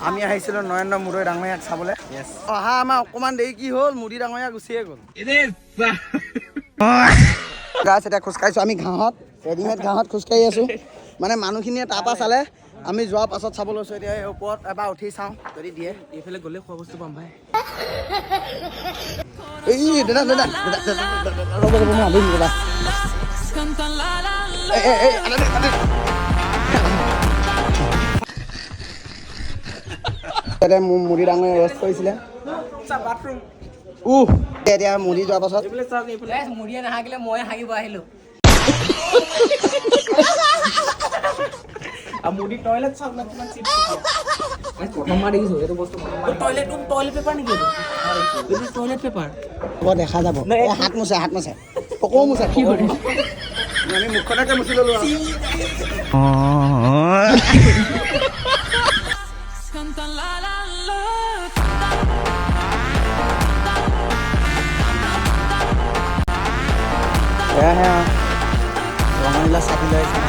আমি আহিছিলোঁ নৰেন্দ্ৰ মোদী ডাঙৰীয়াক চাবলৈ। অহা আমাৰ অকণমান দেৰি কি হ'ল, মোদী ডাঙৰীয়া গুচিয়ে গ'ল। গাছ এতিয়া খোজকাঢ়িছোঁ আমি ঘাঁহত, ৰেডিমেড ঘাঁহত খোজকাঢ়ি আছোঁ। মানে মানুহখিনিয়ে তাৰপৰা চালে, আমি যোৱাৰ পাছত চাব লৈছোঁ। এতিয়া এই ওপৰত এবাৰ উঠি চাওঁ যদি দিয়ে। এইফালে গ'লে খোৱা বস্তু পাম ভাই। এই দাদা, দাদা, দাদা, দাদা, দাদা, ৰ'ব ৰ'ব, মই আনিম দাদা। এই, এই, এই, আনে, আনে। তাতে মোৰ মোদী ডাঙৰীয়া এৰেষ্ট কৰিছিলে। উহ, এতিয়া মোদী যোৱাৰ পাছত মুড়িয়ে নাহাগিলে মই হাগিব আহিলো। মোদী টয়লেট চাওক না, কিমান চিপ। প্ৰথমবাৰ দেখিছো এইটো বস্তু। টয়লেট, টয়লেট পেপাৰ নেকি এইটো? এইটো টয়লেট পেপাৰ। হ'ব, দেখা যাব। এই হাত মোচে, হাত মোচে, পকৌ মোচে। কি কৰি আমি মুখখনকে মুচি ল'লো আৰু। সেয়াহে আৰু ৰঙা নীলা চাকি লৈ আহিছে।